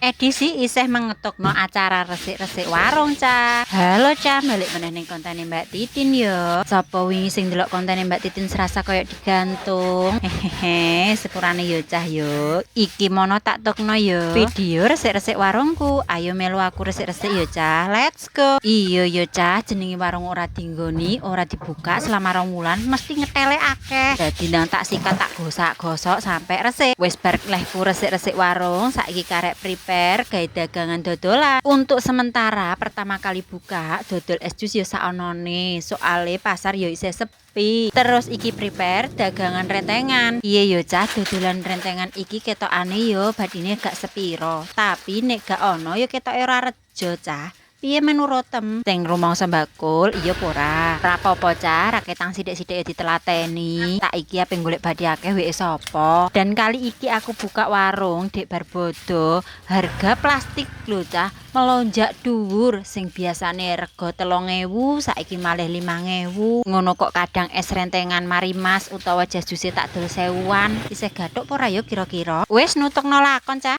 Edisi isih mengetokno acara resik-resik warung, Cah. Halo, Cah, balik meneh ning kontene Mbak Titin yo. Sapa wingi sing ndelok kontene Mbak Titin serasa koyo digantung? Hehehe, sepurane yo, Cah, yo. Iki mono tak tokno yo. Video resik-resik warungku. Ayo melu aku resik-resik yo, Cah. Let's go. Iya yo, Cah, jenenge warung ora dinggoni, ora dibuka selama 2 wulan mesti ngetele akeh. Dadi ndang tak sikat, tak gosak-gosok sampai resik. Wis bar lehku resik-resik warung, saiki karek prepare gawe dagangan dodolan. Untuk sementara pertama kali buka dodol es jus ya saonone, soale pasar ya isih sepi. Terus iki prepare dagangan rentengan. Iya yo, Cah, dodolan rentengan iki ketokane yo badine gak sepiro, tapi nek gak ono yo ketoke ora rejo, Cah. Piye menurutem? Sing rumangsa bakul, iya apa ora? Rapopo, Cah, raketang sithik-sithik ya ditelateni. Tak iki ape golek bathi akeh weke sapa? Dan kali iki aku buka warung dek bar bodo, harga plastik lho, Cah, melonjak dhuwur, sing biasane rega 3000 saiki malih 5000. Ngono kok kadang es rentengan Marimas utawa jas juse tak dol sewuan. Isih gathuk apa ora yo kira-kira? Wis nutukno lakon, Cah.